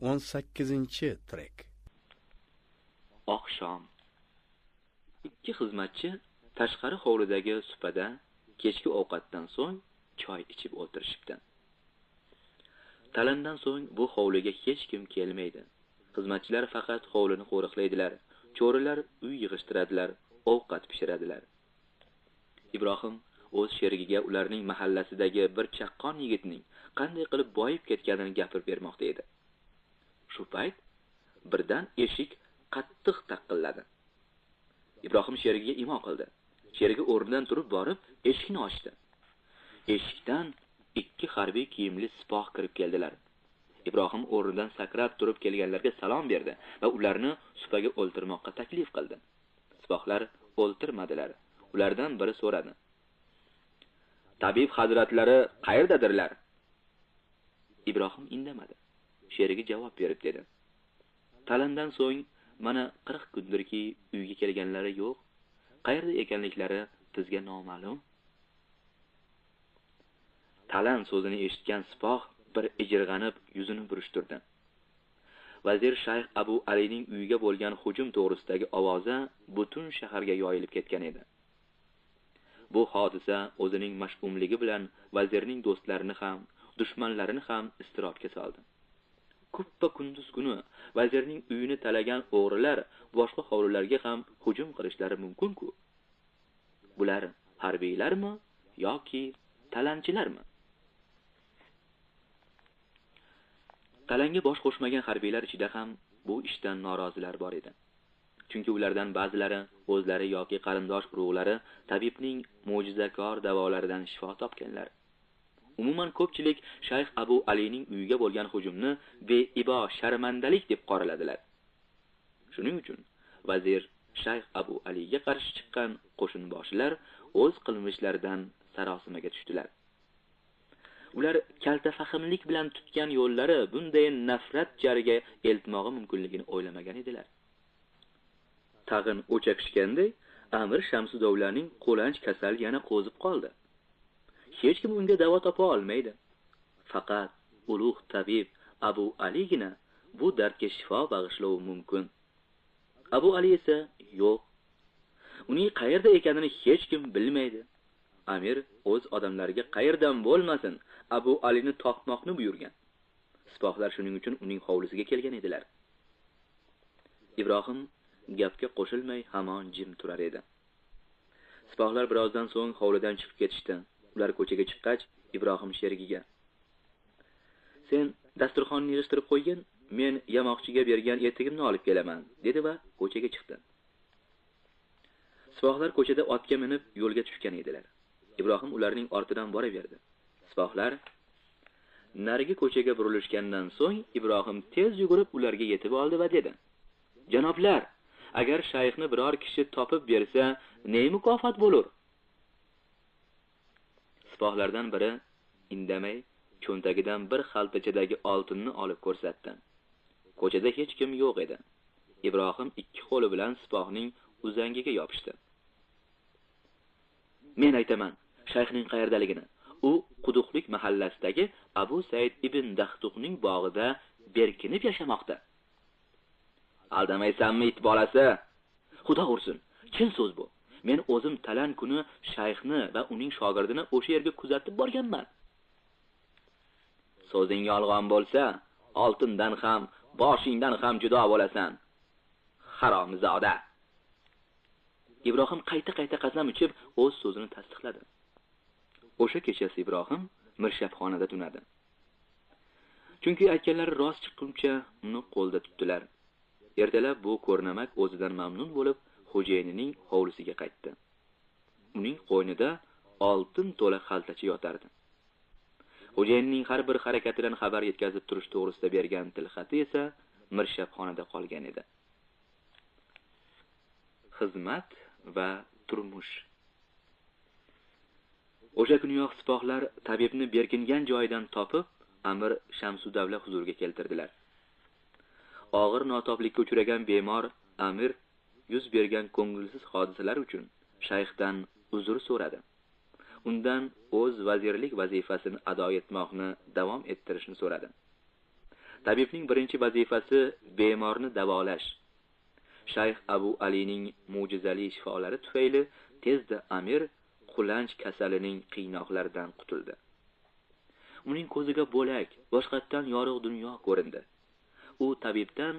18-trek. Oqshom. Ikki xizmatchi tashqari hovlidagi supada kechki ovqatdan so'ng choy ichib o'tirishibdi. Talandan so'ng bu hovliga hech kim kelmaydi. Xizmatchilar faqat hovlini qo'riqlaydilar, cho'rilar uy yig'ishtiradilar, ovqat pishiradilar. Ibrohim o'z sherigiga ularning mahallasidagi bir chaqqon yigitning qanday qilib boyib ketganini gapirib bermoqda edi. Shu payt birdan eshik qattiq taqilladi. Ibrohim sherigiga imo qildi. Sherigi o'rnidan turib borib eshikni ochdi. Eshikdan ikki harbiy kiyimli sipoh kirib keldilar. Ibrohim o'rnidan sakrab turib kelganlarga salom berdi va ularni supaga o'ltirmoqqa taklif qildi. Sipohlar o'ltirmadilar. Ulardan biri so'radi: "Tabib hazratlari qayerdadirlar?" Ibrohim indamadi. Sherigi javob berib dedi: "Talandan so'ng mana 40 kundirki uyga kelganlari yo'q. Qayerda ekanliklari bizga noma'lum." Talan so'zini eshitgan sipoh bir ijirg'anib yuzini burishtirdi. Vazir Shayx Abu Alining uyiga bo'lgan hujum to'g'risidagi ovoza butun shaharga yoyilib ketgan edi. Bu hodisa o'zining mash'umligi bilan vazirning do'stlarini ham, dushmanlarini ham iztirobga soldi. Kuppa kunduz kuni vazirning uyini talagan o'g'rilar boshqa hovlilarga ham hujum qilishlari mumkin-ku. Bular harbiylarmi yoki talanchilarmi? Talanga bosh qo'shmagan harbiylar ichida ham bu ishdan norozilar bor edi. Chunki ulardan ba'zilari o'zlari yoki qarindosh urug'lari tabibning mo'jizakor davolaridan shifo topganlar. Umuman ko'pchilik Shayx Abu Alining uyiga bo'lgan hujumni beibo sharmandalik deb qoraladilar. Shuning uchun vazir Shayx Abu Aliga qarshi chiqqan qo'shinboshilar o'z qilmishlaridan sarosimaga tushdilar. Ular kaltafahmlik bilan tutgan yo'llari bunday nafrat jariga eltmog'i mumkinligini o'ylamagan edilar. Tag'in o'chakishganday Amir Shamsudovlaning qo'lanch kasali yana qo'zib qoldi. Hech kim unga davo topa olmaydi. Faqat ulug' tabib Abu Aligina bu dardga shifo bag'ishlovi mumkin. Abu Ali esa yo'q. Uning qayerda ekanini hech kim bilmaydi. Amir o'z odamlariga qayerdan bo'lmasin Abu Alini topmoqni buyurgan. Sipohlar shuning uchun uning hovlisiga kelgan edilar. Ibrohim gapga qo'shilmay hamon jim turar edi. Sipohlar birozdan so'ng hovlidan chiqib ketishdi. Ular ko'chaga chiqqach, Ibrohim sherigiga: "Sen dasturxonni yig'ishtirib qo'ygin, men yamoqchiga bergan etigimni olib kelaman", dedi va ko'chaga chiqdi. Sipohlar ko'chada otga minib yo'lga tushgan edilar. Ibrohim ularning ortidan boraverdi. Sipohlar narigi ko'chaga burilishgandan so'ng Ibrohim tez yugurib ularga yetib oldi va dedi: "Janoblar, agar shayxni biror kishi topib bersa, ne mukofot bo'lur?" Sipohlardan biri indamay cho'ntagidan bir xaltachadagi oltinni olib ko'rsatdi. Ko'chada hech kim yo'q edi. Ibrohim ikki qo'li bilan sipohning uzangiga yopishdi. "Men aytaman, shayxning qayerdaligini. U Quduqlik mahallasidagi Abu Said ibn Dahtuqning bog'ida berkinib yashamoqda." "Aldamaysanmi, it bolasi? Xudo ursin, chin so'z bu. Men o'zim talan kuni shayxni va uning shogirdini o'sha yerga kuzatib borganman." "So'zing yolg'on bo'lsa, oltindan ham, boshingdan ham judo bo'lasan, haromzoda." Ibrohim qayta-qayta qasam ichib o'z so'zini tasdiqladi. O'sha kechasi Ibrohim mirshabxonada tunadi. Chunki aytganlari rost chiqquncha uni qo'lda tutdilar. Ertalab bu ko'rnamak o'zidan mamnun bo'lib xo'jayinining hovlisiga qaytdi. Uning qo'ynida oltin to'la xaltacha yotardi. Xo'jayinning har bir harakatidan xabar yetkazib turish to'g'risida bergan tilxati esa mirshabxonada qolgan edi. Xizmat va turmush. O'sha kuniyoq sipohlar tabibni berkingan joyidan topib, Amir Shamsudavla huzuriga keltirdilar. Og'ir notoblikka uchragan bemor Amir yuz bergan ko'ngilsiz hodisalar uchun shayxdan uzr so'radi. Undan o'z vazirlik vazifasini ado etmoqni davom ettirishni so'radi. Tabibning birinchi vazifasi bemorni davolash. Shayx Abu Alining mo'jizali shifolari tufayli tezda amir qulanch kasalining qiynoqlaridan qutuldi. Uning ko'ziga bo'lak, boshqatdan yorug' dunyo ko'rindi. U tabibdan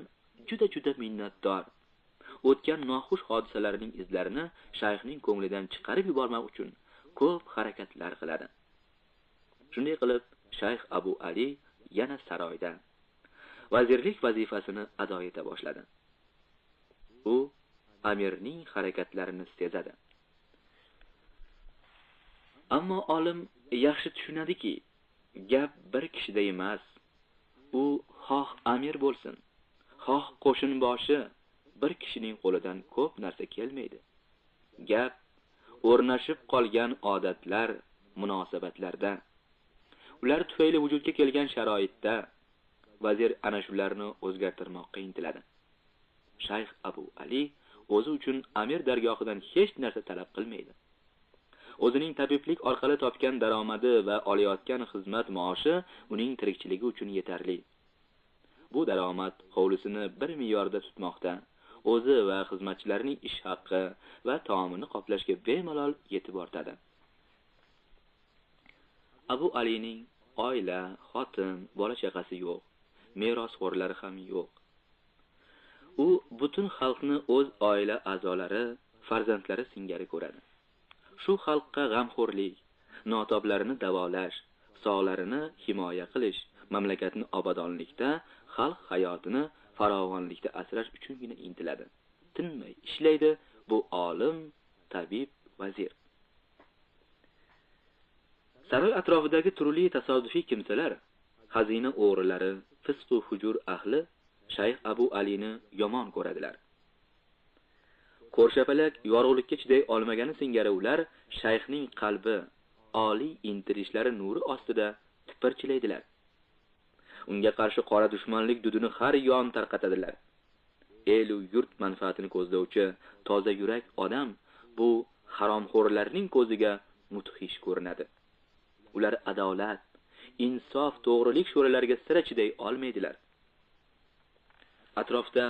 juda-juda minnatdor. O'tgan noxush hodisalarning izlarini shayxning ko'nglidan chiqarib yubormoq uchun ko'p harakatlar qiladi. Shunday qilib, Shayx Abu Ali yana saroyda vazirlik vazifasini ado eta boshladi. U amirning harakatlarini sezadi. Ammo olim yaxshi tushunadiki, gap bir kishida emas. U xoh amir bo'lsin, xoh qo'shinboshi, bir kishining qo'lidan ko'p narsa kelmaydi. Gap o'rnashib qolgan odatlar, munosabatlarda, ular tufayli vujudga kelgan sharoitda vazir ana shularni o'zgartirmoqqa intiladi. Shayx Abu Ali o'zi uchun amir dargohidan hech narsa talab qilmaydi. O'zining tabiblik orqali topgan daromadi va olayotgan xizmat maoshi uning tirikchiligi uchun yetarli. Bu daromad hovlisini bir me'yorda tutmoqda. O'zi va xizmatchilarining ish haqqi va taomini qoplashga bemalol yetib ortadi. Abu Alining oila, xotin, bola chaqasi yo'q, merosxo'rlari ham yo'q. U butun xalqni o'z oila a'zolari, farzandlari singari ko'radi. Shu xalqqa g'amxo'rlik, notoblarini davolash, sog'larini himoya qilish, mamlakatni obodonlikda, xalq hayotini farovonlikda asrash uchungina intiladi. Tinmay ishlaydi bu olim, tabib, vazir. Saroy atrofidagi turli tasodifiy kimsalar, xazina o'g'rilari, fisq va hujur ahli Shayx Abu Alini yomon ko'radilar. Ko'rshapalak yorug'likka chiday olmagani singari ular shayxning qalbi, oliy intilishlari nuri ostida tipirchilaydilar. Unga qarshi qora dushmanlik dudini har yon tarqatadilar. El u yurt manfaatini ko'zlovchi toza yurak odam bu haromxo'rlarning ko'ziga mudhish ko'rinadi. Ular adolat, insof, to'g'rilik sho'ralariga sira chiday olmaydilar. Atrofda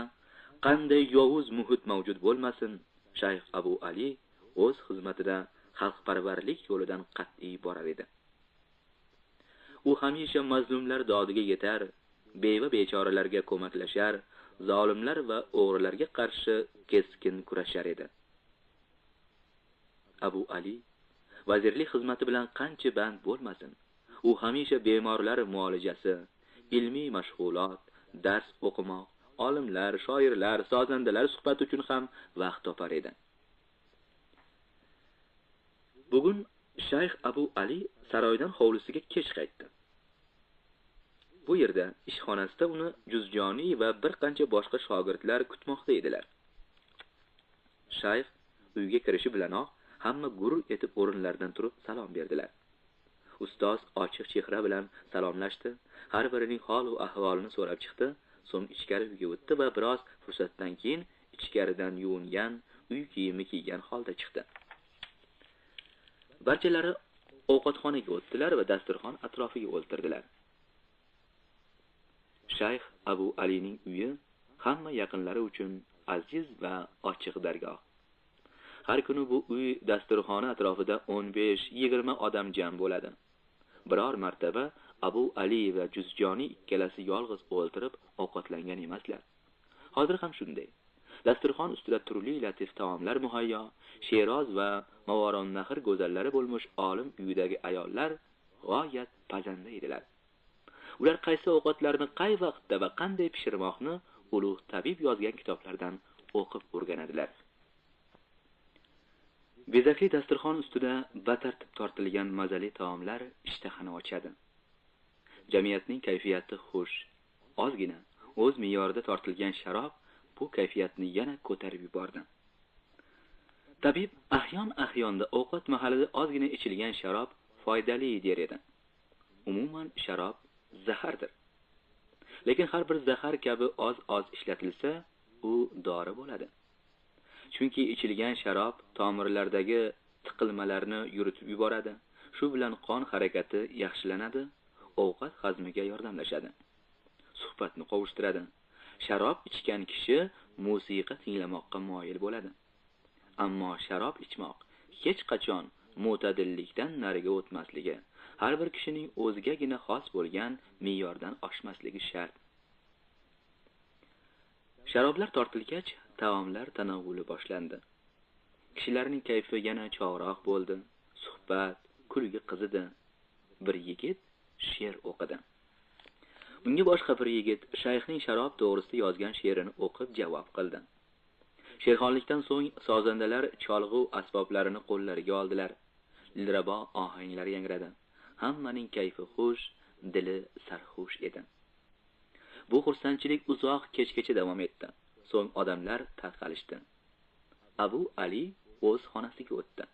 qanday yovuz muhit mavjud bo'lmasin, Shayx Abu Ali o'z xizmatida xalqparvarlik yo'lidan qat'iy borar edi. U hamisha mazlumlar dodiga yetar, beva bechoralarga ko'maklashar, zolimlar va o'g'rilarga qarshi keskin kurashar edi. Abu Ali vazirlik xizmati bilan qancha band bo'lmasin, u hamisha bemorlar muolajasi, ilmiy mashg'ulot, dars o'qimoq, olimlar, shoirlar, sozandalar suhbati uchun ham vaqt topar edi. Bugun Shayx Abu Ali saroydan hovlisiga kech qaytdi. Bu yerda ishxonasida uni Juzjoniy va bir qancha boshqa shogirdlar kutmoqda edilar. Shayx uyga kirishi bilanoq hamma gurur etib o'rinlaridan turib salom berdilar. Ustoz ochiq chehra bilan salomlashdi, har birining hol va ahvolini so'rab chiqdi, so'ng ichkari uyga o'tdi va biroz fursatdan keyin ichkaridan yuvingan, uy kiyimi kiygan holda chiqdi. Barchalari ovqatxonaga o'tdilar va dasturxon atrofiga o'ltirdilar. Shayx Abu Alining uyi hamma yaqinlari uchun aziz va ochiq dargoh. Har kuni bu uy dasturxona atrofida 15-20 odam jam bo'ladi. Biror martaba Abu Ali va Juzjoniy ikkalasi yolg'iz o'ltirib ovqatlangan emaslar. Hozir ham shunday. Dasturxon ustida turli latif taomlar muhayyo, Sheroz va Mavaronnahr go'zallari bo'lmish olim uyidagi ayollar g'oyat pazanda edilar. Ular qaysi ovqatlarni qay vaqtda va qanday pishirmoqni ulug' tabib yozgan kitoblardan o'qib o'rganadilar. Bezakli dasturxon ustida batartib tortilgan mazali taomlar ishtahani ochadi. Jamiyatning kayfiyati xush. Ozgina o'z me'yorida tortilgan sharob bu kayfiyatni yana ko'tarib yubordi. Tabib ahyon-ahyonda ovqat mahalida ozgina ichilgan sharob foydali der edi. Umuman sharob zahardir. Lekin har bir zahar kabi oz-oz ishlatilsa, u dori bo'ladi. Chunki ichilgan sharob tomirlardagi tiqilmalarni yuritib yuboradi. Shu bilan qon harakati yaxshilanadi, ovqat hazmiga yordamlashadi. suhbatni qovushtiradi. Sharob ichgan kishi musiqa tinglamoqqa moyil bo'ladi. Ammo sharob ichmoq hech qachon mo'tadillikdan nariga o'tmasligi, har bir kishining o'zigagina xos bo'lgan me'yordan oshmasligi shart. Sharoblar tortilgach, taomlar tanovuli boshlandi. Kishilarning kayfi yana chog'roq bo'ldi. Suhbat, kulgi qizidi. Bir yigit she'r o'qidi. Unga boshqa bir yigit shayxning sharob to'g'risida yozgan she'rini o'qib javob qildi. She'rxonlikdan so'ng sozandalar cholg'u asboblarini qo'llariga oldilar. Dilrabo ohanglar yangradi. Hammaning kayfi xush, dili sarxush edi. Bu xursandchilik uzoq kechgacha davom etdi. So'ng odamlar tarqalishdi. Abu Ali o'z xonasiga o'tdi.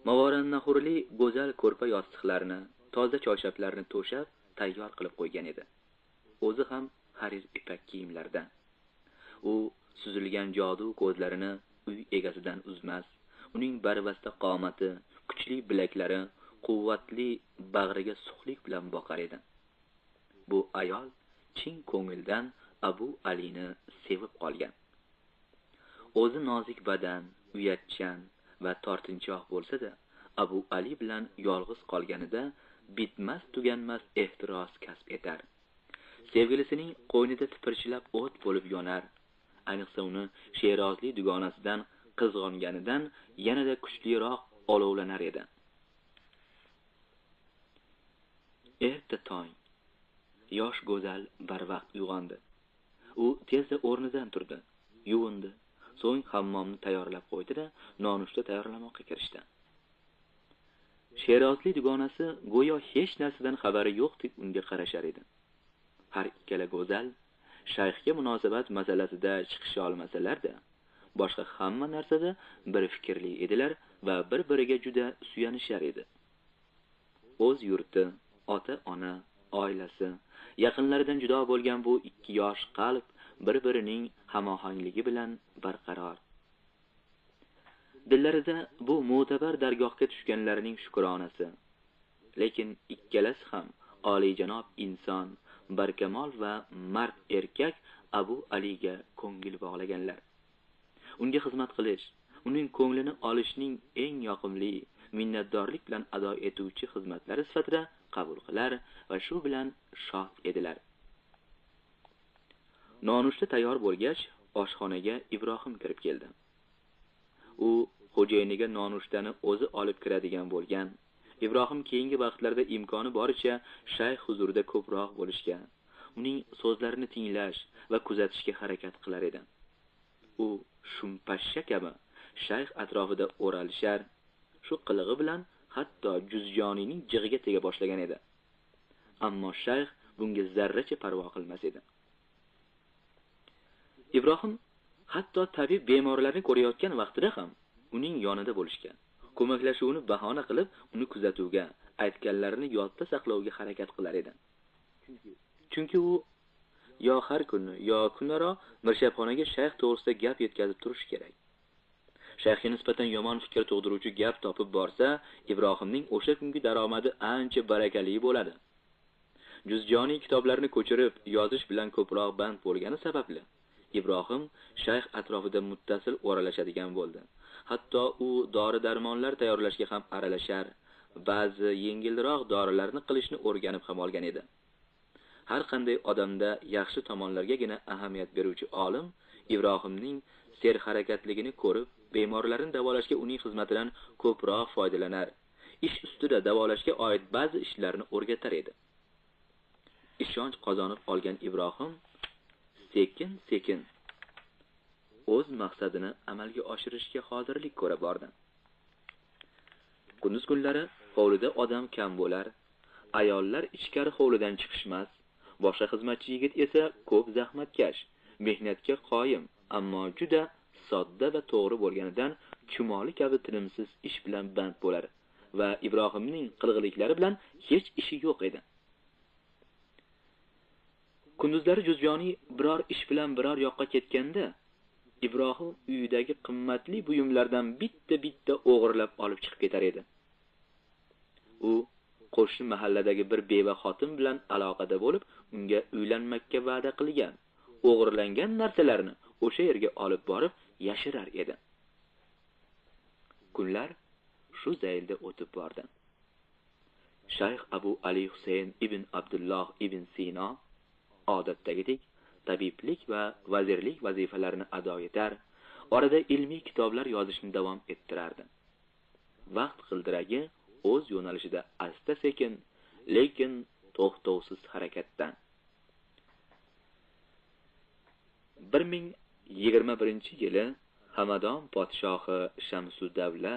Movarounnahrli go'zal ko'rpa yostiqlarni, toza choyshablarni to'shab tayyor qilib qo'ygan edi. O'zi ham harir ipak kiyimlarda. U suzilgan jodu ko'zlarini uy egasidan uzmas. Uning barvasta qomati, kuchli bilaklari, quvvatli bag'riga suqlik bilan boqar edi. Bu ayol chin ko'ngildan Abu Alini sevib qolgan. O'zi nozik badan, uyatchan va tortinchoq bo'lsa-da, Abu Ali bilan yolg'iz qolganida bitmas tuganmas ehtiros kasb etar. Sevgilisining qo'ynida tipirchilab o't bo'lib yonar. Ayniqsa uni sherozli dugonasidan qizg'onganidan yanada kuchliroq olovlanar edi. Erta tong yosh go'zal barvaqt uyg'ondi. U tezda o'rnidan turdi, yuvindi, so'ng hammomni tayyorlab qo'ydi-da, nonushta tayyorlamoqqa kirishdi. Sherozli dugonasi go'yo hech narsadan xabari yo'qdek unga qarashar edi. Har ikkala go'zal shayxga munosabat masalasida chiqisha olmasalar-da, boshqa hamma narsada bir fikrli edilar va bir-biriga juda suyanishar edi. O'z yurti, ota-ona, oilasi, yaqinlaridan judo bo'lgan bu ikki yosh qalb bir-birining hamohangligi bilan barqaror. Dillarida bu mo'tabar dargohga tushganlarining shukronasi. Lekin ikkalasi ham oliyjanob inson, barkamol va mard erkak Abu Aliga ko'ngil bog'laganlar. Unga xizmat qilish, uning ko'nglini olishning eng yoqimli, minnatdorlik bilan ado etuvchi xizmatlari sifatida qabul qilar va shu bilan shod edilar. Nonushta tayyor bo'lgach, oshxonaga Ibrohim kirib keldi. U xo'jayiniga nonushtani o'zi olib kiradigan bo'lgan. Ibrohim keyingi vaqtlarda imkoni boricha shayx huzurida ko'proq bo'lishga, uning so'zlarini tinglash va kuzatishga harakat qilar edi. U shumpashsha kabi shayx atrofida o'ralishar, shu qilig'i bilan hatto Juzjoniyning jig'iga tega boshlagan edi. Ammo shayx bunga zarracha parvo qilmas edi. Ibrohim hatto tabib bemorlarni ko'rayotgan vaqtida ham uning yonida bo'lishga, ko'maklashuvini bahona qilib uni kuzatuvga, aytganlarini yodda saqlovga harakat qilar edi. Chunki u yo har kuni, yo kunaro mirshabxonaga shayx to'g'risida gap yetkazib turishi kerak. Shayxga nisbatan yomon fikr tug'diruvchi gap topib borsa, Ibrohimning o'sha kungi daromadi ancha barakali bo'ladi. Juzjoniy kitoblarni ko'chirib yozish bilan ko'proq band bo'lgani sababli Ibrohim shayx atrofida muttasil o'ralashadigan bo'ldi. Hatto u dori-darmonlar tayyorlashga ham aralashar, ba'zi yengilroq dorilarni qilishni o'rganib ham olgan edi. Har qanday odamda yaxshi tomonlargagina ahamiyat beruvchi olim Ibrohimning serharakatligini ko'rib, bemorlarni davolashga uning xizmatidan ko'proq foydalanar, ish ustida davolashga oid ba'zi ishlarni o'rgatar edi. Ishonch qozonib olgan Ibrohim sekin-sekin o'z maqsadini amalga oshirishga hozirlik ko'ra bordi. Kunduz kunlari hovlida odam kam bo'lar, ayollar ichkari hovlidan chiqishmas, boshqa xizmatchi yigit esa ko'p zahmatkash, mehnatga qoyim, ammo juda sodda va to'g'ri bo'lganidan chumoli kabi tinimsiz ish bilan band bo'lar va Ibrohimning qilg'iliklari bilan hech ishi yo'q edi. Kunduzlari Juzjoniy biror ish bilan biror yoqqa ketganda, Ibrohim uyidagi qimmatli buyumlardan bitta-bitta o'g'irlab olib chiqib ketar edi. U Qo'shni mahalladagi bir beva xotin bilan aloqada bo'lib, unga uylanmakka va'da qilgan. O'g'irlangan narsalarni o'sha yerga olib borib yashirar edi. Kunlar shu zaylda o'tib bordi. Shayx Abu Ali Husayn ibn Abdulloh ibn Sino odatdagidek tabiblik va vazirlik vazifalarini ado etar, orada ilmiy kitoblar yozishni davom ettirardi. Vaqt g'ildiragi o'z yo'nalishida asta-sekin, lekin to'xtovsiz harakatda. 1021-yili Hamadon podshohi Shamsudavla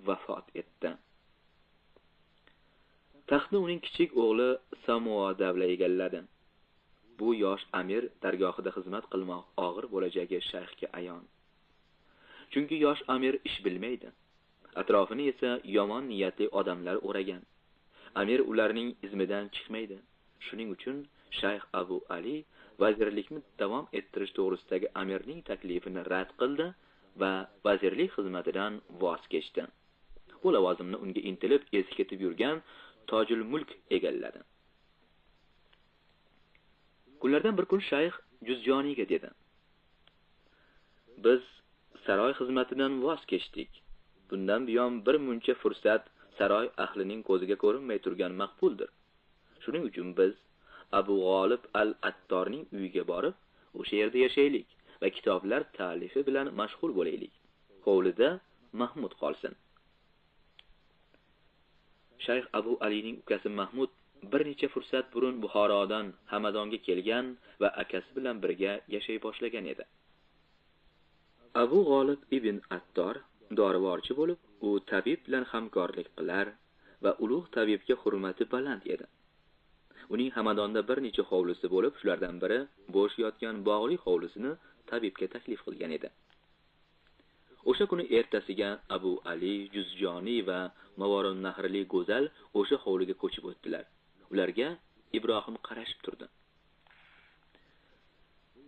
vafot etdi. Taxtni uning kichik o'g'li Samuadavla egalladi. Bu yosh amir dargohida xizmat qilmoq og'ir bo'lajagi shayxga ayon. Chunki yosh amir ish bilmaydi. Atrofini esa yomon niyatli odamlar o'ragan. Amir ularning izmidan chiqmaydi. Shuning uchun Shayx Abu Ali vazirlikni davom ettirish to'g'risidagi amirning taklifini rad qildi va vazirlik xizmatidan voz kechdi. Bu lavozimni unga intilib esi ketib yurgan Tojul Mulk egalladi. Kunlardan bir kun shayx Juzjoniyga dedi: "Biz saroy xizmatidan voz kechdik. Bundan buyon bir muncha fursat saroy ahlining ko'ziga ko'rinmay turgan maqbuldir. Shuning uchun biz Abu G'olib al-Attorning uyiga borib, o'sha yerda yashaylik va kitoblar ta'lifi bilan mashg'ul bo'laylik. Hovlida Mahmud qolsin." Shayx Abu Alining ukasi Mahmud bir necha fursat burun Buxorodan Hamadonga kelgan va akasi bilan birga yashay boshlagan edi. Abu G'olib ibn Attor dorivorchi bo'lib, u tabib bilan hamkorlik qilar va ulug' tabibga hurmati baland edi. Uning Hamadonda bir necha hovlisi bo'lib, shulardan biri bo'sh yotgan bog'li hovlisini tabibga taklif qilgan edi. O'sha kuni ertasiga Abu Ali, Juzjoniy va Mavaron-Nahrli go'zal o'sha hovliga ko'chib o'tdilar. Ularga Ibrohim qarashib turdi.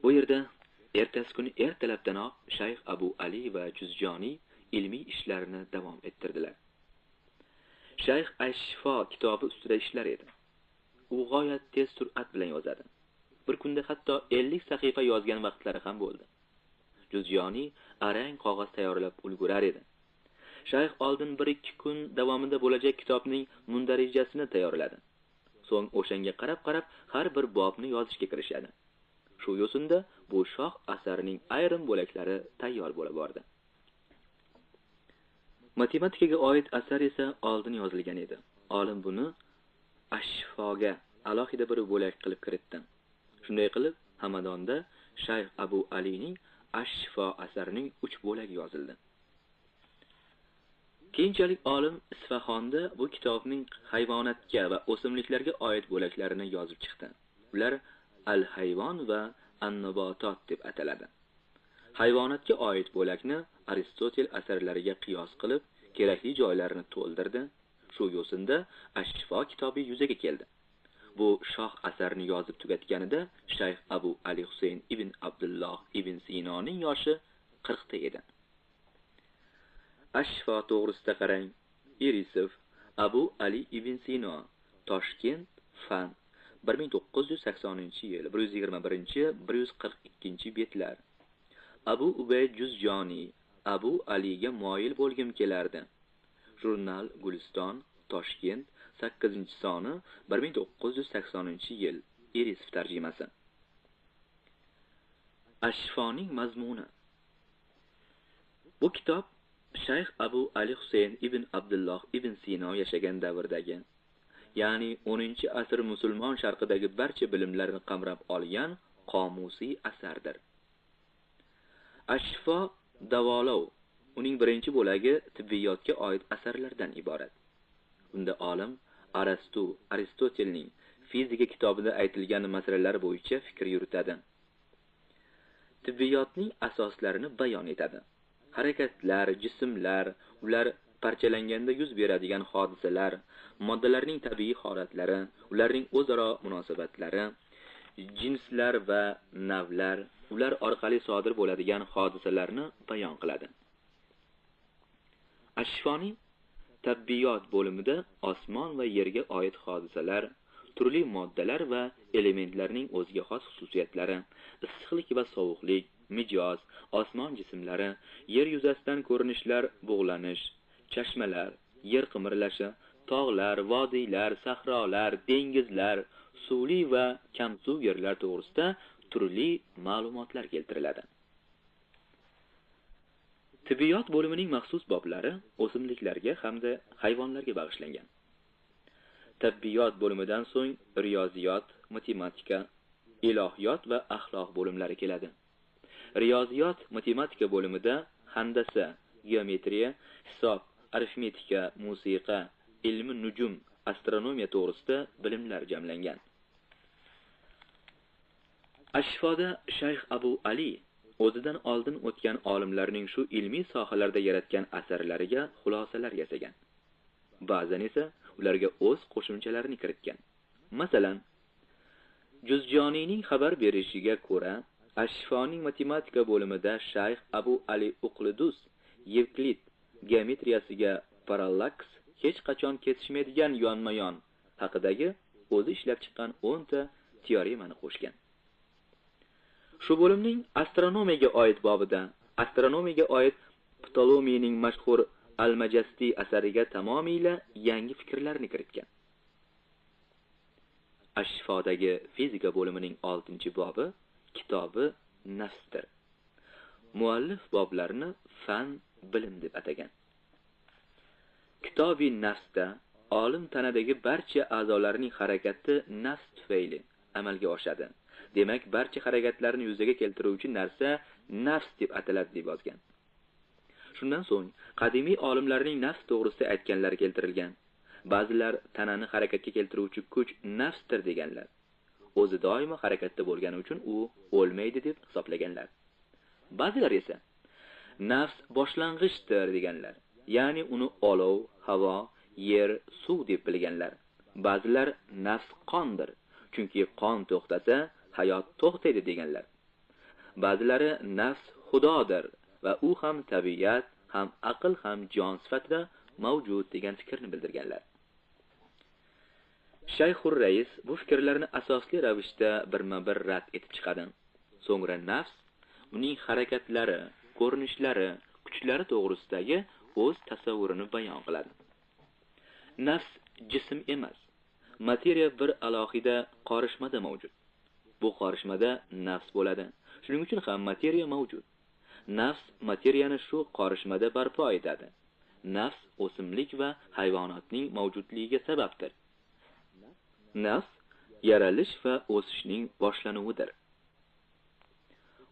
Bu yerda ertasi kuni ertalabdanoq Shayx Abu Ali va Juzjoniy ilmiy ishlarini davom ettirdilar. Shayx Ash-Shifo kitobi ustida ishlar edi. U g'oyat tez sur'at bilan yozadi. Bir kunda hatto 50 sahifa yozgan vaqtlari ham bo'ldi. Juzjoniy arang qog'oz tayyorlab ulgurar edi. Shayx oldin 1-2 kun davomida bo'lajak kitobning mundarijasini tayyorladi. So'ng o'shanga qarab-qarab har bir bobni yozishga kirishadi. Shu yo'sinda bu shoh asarining ayrim bo'laklari tayyor bo'la bordi. Matematikaga oid asar esa oldin yozilgan edi. Olim buni Ash-Shifoga alohida bir bo'lak qilib kiritdi. Shunday qilib, Hamadonda Shayx Abu Alining Ash-Shifo asarining 3 bo'lagi yozildi. Keyinchalik olim Isfahonda bu kitobning hayvonotga va o'simliklarga oid bo'laklarini yozib chiqdi. Ular Al-Hayvon va An-Nabotot deb ataladi. Hayvonotga oid bo'lakni Aristotel asarlariga qiyos qilib, kerakli joylarini to'ldirdi. Shu yo'sinda Ash-Shifo kitobi yuzaga keldi. Bu shoh asarni yozib tugatganida Shayx Abu Ali Husayn ibn Abdulloh ibn Sinoning yoshi 40 ta edi. Ash-Shifo to'g'risida qarang. Irisov, Abu Ali ibn Sino, Toshkent, Fan, 1980-yil, 121-142 betlar. Abu Ubayd Juzjoniy, Abu Aliga moyil bo'lgim kelardi. Jurnal Guliston, Toshkent, 8-soni, 1980-yil, Irisov tarjimasi. Ash-Shifoning mazmuni. Bu kitob Shayx Abu Ali Husayn ibn Abdulloh ibn Sino yashagan davrdagi, ya'ni 10-asr musulmon sharqidagi barcha bilimlarni qamrab olgan qomusiy asardir. Ash-Shifo davolov, uning birinchi bo'lagi tibbiyotga oid asarlardan iborat. Unda olim Arastu, Aristotelning fizika kitobida aytilgan masalalar bo'yicha fikr yuritadi. Tibbiyotning asoslarini bayon etadi. Harakatlar, jismlar, ular parchalanganda yuz beradigan hodisalar, moddalarning tabiiy holatlari, ularning o'zaro munosabatlari, jinslar va navlar, ular orqali sodir bo'ladigan hodisalarni bayon qiladi. Ash-Shifoning Tabiiyot bo'limida osmon va yerga oid hodisalar, turli moddalar va elementlarning o'ziga xos xususiyatlari, issiqlik va sovuqlik, mijoz, osmon jismlari, yer yuzasidan ko'rinishlar, bug'lanish, chashmalar, yer qimirlashi, tog'lar, vodiylar, sahrolar, dengizlar, suvli va kamsuv yerlar to'g'risida turli ma'lumotlar keltiriladi. Tibbiyot bo'limining maxsus boblari o'simliklarga hamda hayvonlarga bag'ishlangan. Tibbiyot bo'limidan so'ng riyoziyot, matematika, ilohiyot va axloq bo'limlari keladi. Riyoziyot, matematika bo'limida handasa, geometriya, hisob, arifmetika, musiqa, ilmi nujum, astronomiya to'g'risida bilimlar jamlangan. Ash-Shifoda Shayx Abu Ali o'zidan oldin o'tgan olimlarning shu ilmiy sohalarda yaratgan asarlariga xulosalar yasagan. Ba'zan esa ularga o'z qo'shimchalarini kiritgan. Masalan, Juzjoniyning xabar berishiga ko'ra, Ash-Shifoning matematika bo'limida Shayx Abu Ali Uqlidus Yevklid geometriyasiga parallaks hech qachon kesishmaydigan yonma-yon haqidagi o'zi ishlab chiqqan 10 ta teoremani qo'shgan. Shu bo'limning astronomiyaga oid bobida astronomiyaga oid Ptolomeyning mashhur Al-Majasti asariga tamomila yangi fikrlarni kiritgan. Ash-Shifodagi fizika bo'limining 6-bobi kitobi Nafsdir. Muallif boblarni fan, bilim deb atagan. Kitobi Nafsda olim tanadagi barcha a'zolarning harakati nafs tufayli amalga oshadi. Demak, barcha harakatlarni yuzaga keltiruvchi narsa nafs deb ataladi deb yozgan. Shundan so'ng qadimiy olimlarning nafs to'g'risida aytganlari keltirilgan. Ba'zilar tanani harakatga keltiruvchi kuch nafsdir deganlar. O'zi doimo harakatda bo'lgani uchun u o'lmaydi deb hisoblaganlar. Ba'zilar esa nafs boshlang'ichdir deganlar. Ya'ni uni olov, havo, yer, suv deb bilganlar. Ba'zilar nafs qondir, chunki qon to'xtasa hayot to'xtaydi deganlar. Ba'zilari nafs xudodir va u ham tabiat, ham aql, ham jon sifatida mavjud degan fikrni bildirganlar. Shayxur Rais bu fikrlarni asosli ravishda birma-bir rad etib chiqadi. So'ngra nafs, uning harakatlari, ko'rinishlari, kuchlari to'g'risidagi o'z tasavvurini bayon qiladi. Nafs jism emas, materiya bir alohida qorishmada mavjud. Bu qorishmada nafs bo'ladi. Shuning uchun ham materiya mavjud. Nafs materiyani shu qorishmada barpo etadi. Nafs o'simlik va hayvonotning mavjudligiga sababdir. Nafs yaralish va o'sishning boshlanuvidir.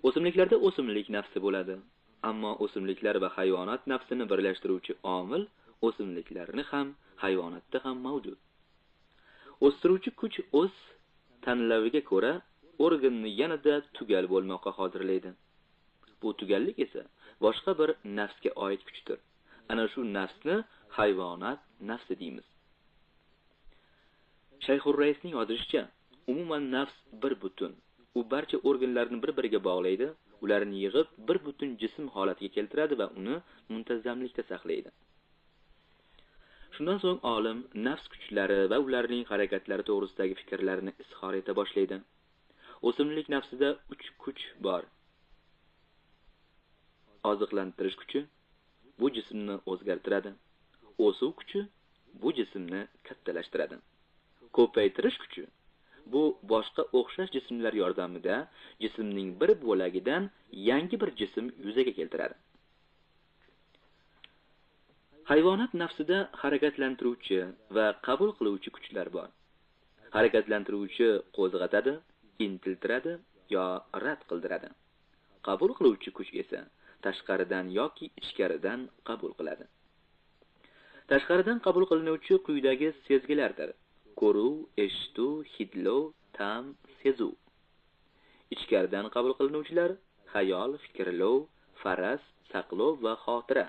O'simliklarda o'simlik nafsi bo'ladi, ammo o'simliklar va hayvonot nafsini birlashtiruvchi omil o'simliklarni ham, hayvonotda ham mavjud. O'stiruvchi kuch o'z tanlaviga ko'ra organni yanada tugal bo'lmoqqa hozirlaydi. Bu tugallik esa boshqa bir nafsga oid kuchdir. Ana shu nafsni hayvonot nafsi deymiz. Shayxur Raisning yozishicha, umuman nafs bir butun. U barcha organlarni bir-biriga bog'laydi, ularni yig'ib bir butun jism holatiga keltiradi va uni muntazamlikda saqlaydi. Shundan so'ng olim nafs kuchlari va ularning harakatlari to'g'risidagi fikrlarini izhor eta boshlaydi. O'simlik nafsida 3 kuch bor. Oziqlantirish kuchi bu jismni o'zgartiradi. O'suv kuchi bu jismni kattalashtiradi. Ko'paytirish kuchi bu boshqa o'xshash jismlar yordamida jismning bir bo'lagidan yangi bir jism yuzaga keltiradi. Hayvonot nafsida harakatlantiruvchi va qabul qiluvchi kuchlar bor. Harakatlantiruvchi qo'zg'atadi, intiltiradi yo rad qildiradi. Qabul qiluvchi kuch esa tashqaridan yoki ichkaridan qabul qiladi. Tashqaridan qabul qilinuvchi quyidagi sezgilardir: ko'ruv, eshituv, hidlov, ta'm, sezuv. Ichkaridan qabul qilinuvchilar xayol, fikrlov, faraz, saqlov va xotira.